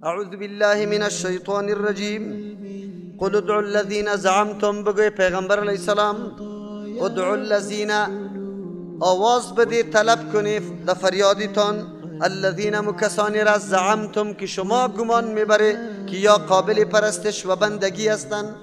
اعوذ بالله من الشیطان الرجیم. قل ادعوا الذین زعمتم، بگوی پیغمبر علیه السلام ادعوا الذین، آواز بده، طلب کنی در فریادتان، الذین مکسانی را زعمتم که شما گمان میبره که یا قابل پرستش و بندگی هستند،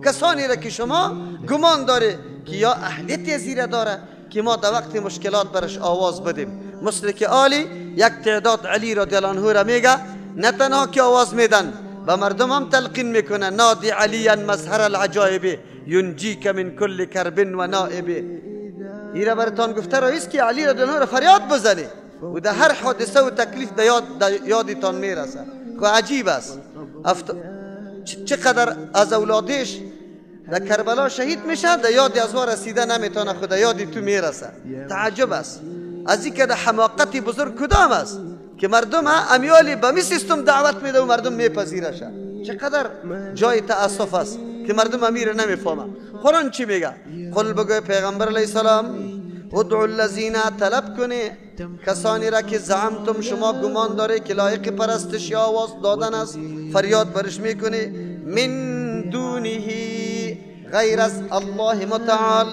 کسانی را که شما گمان داره که یا اهلیت زیره داره که ما در وقت مشکلات برش آواز بدیم. مثل که آلی یک تعداد علی رضی الله عنه را میگه، نه تنها که آواز میدن به مردم هم تلقین میکنه، نادی علی مظهر العجایب ینجیک من کل کرب و نائب. ایره براتان گفته رئیس که علی رضی الله عنه را فریاد بزنه و در هر حادثه و تکلیف در یادتان میرسه. خو عجیب است چقدر از اولادش در کربلا شهید میشه، در یاد از وا رسیده نمیتونه، خدا یاد تو میرسه. تعجب است از این که در حماقت بزرگ کدام است که مردم امیالی به می سیستم دعوت میده و مردم میپذیرشه. چقدر جای تاسف است که مردم امیر نمیفهمه. قرآن چی میگه؟ قل بگوی پیغمبر علیه السلام ادعوا الذین، طلب کنی کسانی را که زعمتم شما گمان داره که لایق پرستش یا آواز دادن است، فریاد برش میکنی، من دونه غیر از الله متعال.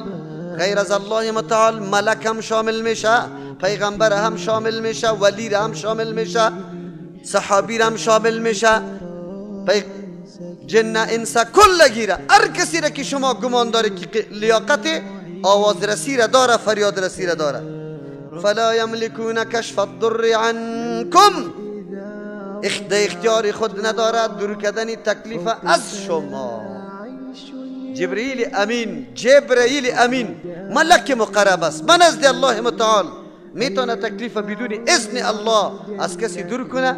غیر از الله متعال ملک هم شامل میشه، پیغمبر هم شامل میشه، ولی هم شامل میشه، صحابی هم شامل میشه، جن انس کل گیره. هر کسی را که شما گمان داره که لیاقت آواز رسی را داره، فریاد رسی را داره. فلا یملکون کشف الضر عنکم، اختیار خود نداره دور کردن تکلیف از شما. جبرئیل امین، جبرئیل امین ملک مقرب است من نزد الله متعال، میتونه تکلیف بدون اذن الله از کسی دور کنه،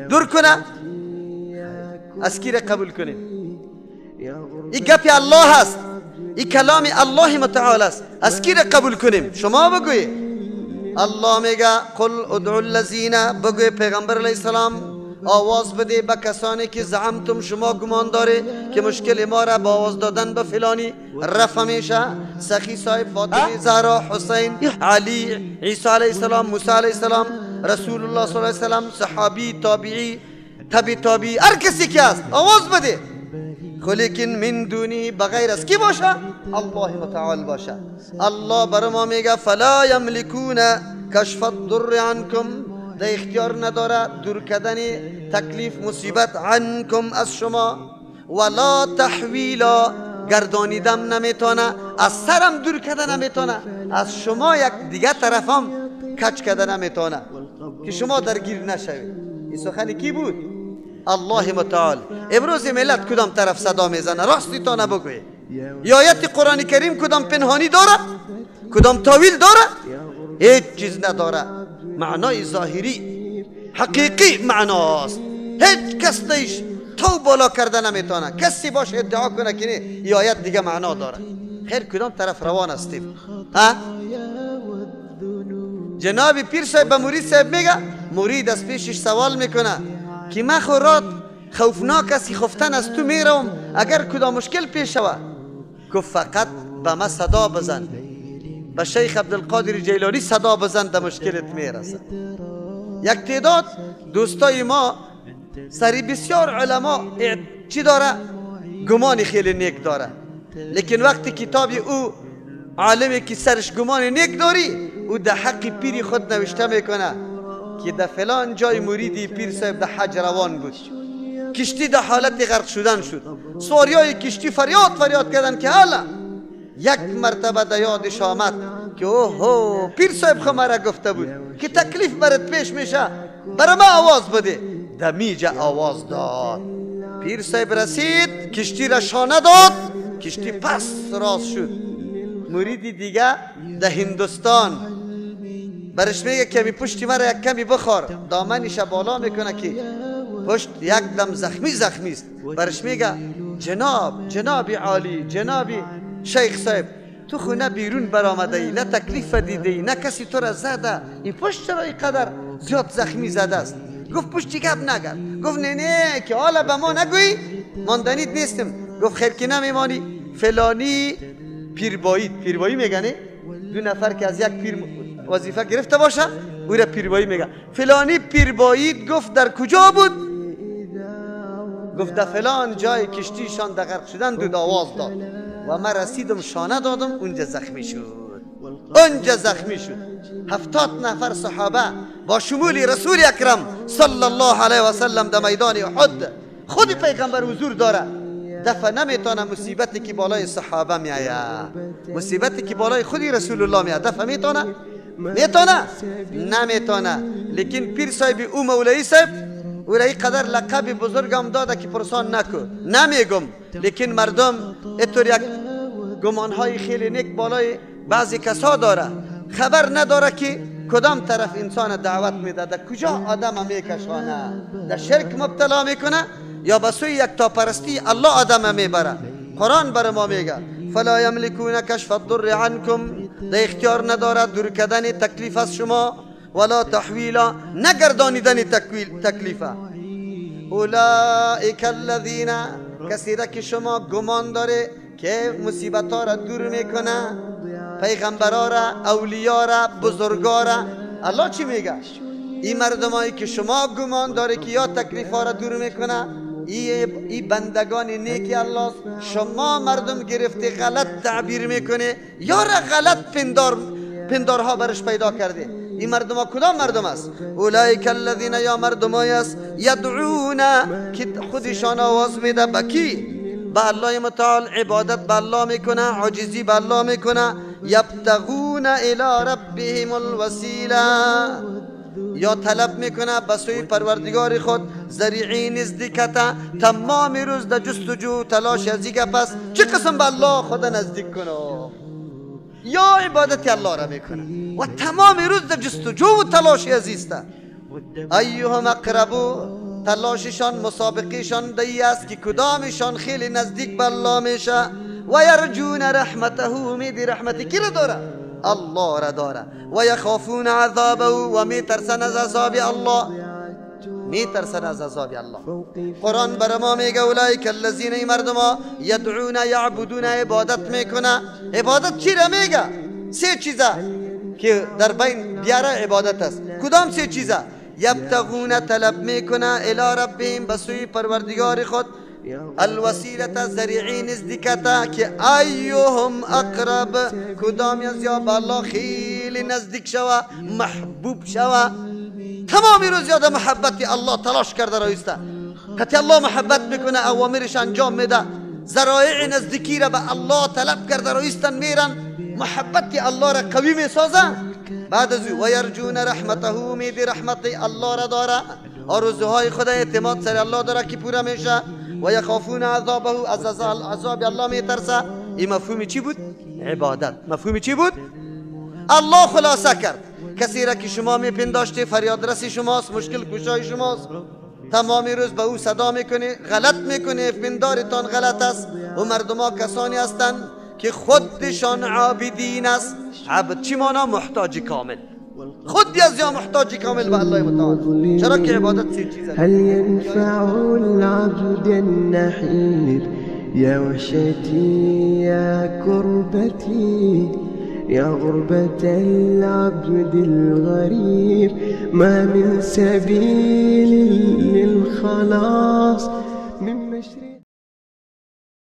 دور کنه. از کی را قبول کنیم؟ این گپ الله است، این کلام الله متعال است، از کی را قبول کنیم؟ شما بگویی. الله میگه قل ادعوا الذین، بگوی پیغمبر علیه السلام آواز بده به کسانی که زعمتم شما گمان داره که مشکل ما را با آواز دادن به فلانی رفع میشه، سخی صاحب، فاطمه زهرا، حسین، علی، عیسی علیه السلام، موسی علیه السلام، رسول الله صلی الله علیه وسلم، صحابی، تابعی، تبع تابعی، هر کسی که است آواز بده. لیکن من دونی بغیر از کی باشه؟ الله متعال باشه. الله بر ما میگه فلا یملکون کشف الضر عنکم، ده اختیار نداره دور کردن تکلیف مصیبت عنکم از شما، ولا تحویلا، گردانیدم نمیتونه، از سرم دور کردن نمیتونه، از شما یک دیگه طرفم کچ کردن نمیتونه که شما درگیر نشوید. این سخن کی بود؟ الله متعال. امروز ملت کدام طرف صدا میزنه؟ راستی تا نبگوی. یا آیت قرآن کریم کدام پنهانی داره؟ کدام تاویل داره؟ هیچ چیز نداره. معنای ظاهری حقیقی معناست، هیچ کس نیش تو بالا کرده نمیتونه. کسی باشه ادعا کنه که نه ای آیت دیگه معنا داره. خیر کدام طرف روان هستیم؟ ها؟ جناب پیر صاحب به مرید صاحب میگه، مرید از پیشش سوال میکنه که من خورات خوفناک است، خفتن از تو میروم، اگر کدام مشکل پیش شود. گفت فقط به ما صدا بزن، به شیخ عبدالقادر جیلانی صدا بزن، در مشکلت میرسه. یک تعداد دوستای ما سری بسیار علما چی داره؟ گمان خیلی نیک داره، لیکن وقتی کتاب او عالمی که سرش گمان نیک داری، او در حق پیر خود نوشته میکنه که در فلان جای مریدی پیر صاحب در حج روان بود، کشتی در حالت غرق شدن شد، سواریای کشتی فریاد فریاد کردن که حالا یک مرتبه در یادش آمد که اوه پیر صاحب خو مرا گفته بود که تکلیف برات پیش میشه، برا ما آواز بده. دمیجه آواز داد، پیر صاحب رسید، کشتی را شانه داد، کشتی پس راست شد. مریدی دیگه در هندوستان برش میگه کمی پشتی مرا یک کمی بخور، دامنش بالا میکنه که پشت یک دم زخمی زخمی است. برش میگه جناب، جناب عالی، جناب شیخ صاحب، تو خو نه بیرون برآمده ای، نه تکلیف دیده ای، نه کسی تو را زده، این پشت چرا اینقدر زیاد زخمی زده است؟ گفت پشتی گپ نگرد. گفت نه نه که حالا به ما نگویی ماندنیت نیستم. گفت خیر که نمیمانی. فلانی پیربایی، پیربایی میگنه دو نفر که از یک پیر وظیفه گرفته باشه او را پیربایی میگه. فلانی پیربایی گفت در کجا بود؟ گفت در فلان جای کشتیشان در غرق شدن دود آواز داد و من رسیدم شانه دادم، اونجا زخمی شد، اونجا زخمی شد. 70 نفر صحابه با شمول رسول اکرم صلی الله علیه و سلم در میدان احد، خود پیغمبر حضور داره، دفع نمیتونه مصیبتی که بالای صحابه میآید، مصیبتی که بالای خودی رسول الله میآید، دفع میتونه؟ میتونه؟ نمیتونه. لیکن پیر صاحب او مولوی صاحب او را قدر لقب بزرگم داده که پرسان نکو، نمیگم، لیکن مردم اینطور یک گمانهای خیلی نیک بالای بعضی کسا داره، خبر نداره که کدام طرف انسان دعوت میده، در کجا آدم میکشانه، در شرک مبتلا میکنه یا به سوی یکتاپرستی الله آدم میبره. قرآن بر ما میگه فلا یملکون کشف الضر عنکم، در اختیار نداره دور کردن تکلیف از شما، ولا تحویلا، نگردانیدن تکلیفه. اولئک الذین، کسی را که شما گمان داره که مصیبت ها را دور میکنه، پیغمبرا را، اولیا را، بزرگا را، الله چی میگه؟ این مردمایی که شما گمان داره که یا تکلیف ها را دور میکنه، ای بندگان نیکی الله، شما مردم گرفته غلط تعبیر میکنه یا را غلط پندارها برش پیدا کرده. این مردم ها کدام مردم است؟ اولئک الذین، یا مردمای است، یدعون، که خودشان آواز میده به کی؟ به الله متعال، عبادت به الله میکنه، عاجزی به الله میکنه. یبتغون الی ربهم الوسیله، یا طلب میکنه به سوی پروردگار خود ذریعی نزدیکته، تمام روز در جستجو تلاش از این پس چه قسم به الله خود نزدیک کنه، یا عبادت الله را میکنه و تمام روز در جستجو و تلاش ازیسته. ایهم اقربو، تلاششان مسابقهشان دی است که کدامشان خیلی نزدیک به الله میشه. و یرجون رحمته، امید رحمت کی را داره؟ الله را داره. و یخافون عذابه، و میترسن از عذاب الله، میترسن از عذاب الله. قرآن بر ما میگه اولئک الذین، ای مردما، یدعون یعبدون، عبادت میکنه. عبادت چی را میگه؟ سه چیزه که در بین بیاره عبادت است. کدام سه چیزه؟ یبتغون، طلب میکنه، الی ربهم، به سوی پروردگار خود، الوسیلة، ذریعی نزدیکته که ایهم اقرب، کدام از یا به الله خیلی نزدیک شوه، محبوب شوه. تمام روز یاد محبت الله تلاش کرده رایسته، قطعی الله محبت میکنه، اوامرش انجام میده، ذرایع نزدیکی را به الله طلب کرده رایستن میرن، محبت الله را قوی میسازه. بعد از او و یرجون رحمته، امید رحمت الله را داره، آرزوهای خدا اعتماد سر الله داره که پورا میشه. و یخافون عذابه، از عذاب الله میترسه. این مفهوم چی بود؟ عبادت. مفهوم چی بود؟ الله خلاصه کرد کسی را که شما میپنداشتی فریاد رس شماست، مشکل کشای شماست، تمام روز به او صدا میکنی، غلط میکنی، پندارتان غلط است. و مردما کسانی هستند که خودشان عابدین است. عبد چی مانا؟ محتاج کامل، خود از یا محتاج کامل به الله متعال. چرا که عبادت سه چیز است. هل ينفع العبد النحيب يا وحشتي يا كربتي يا غربة العبد الغريب ما من سبيل للخلاص من مشرق.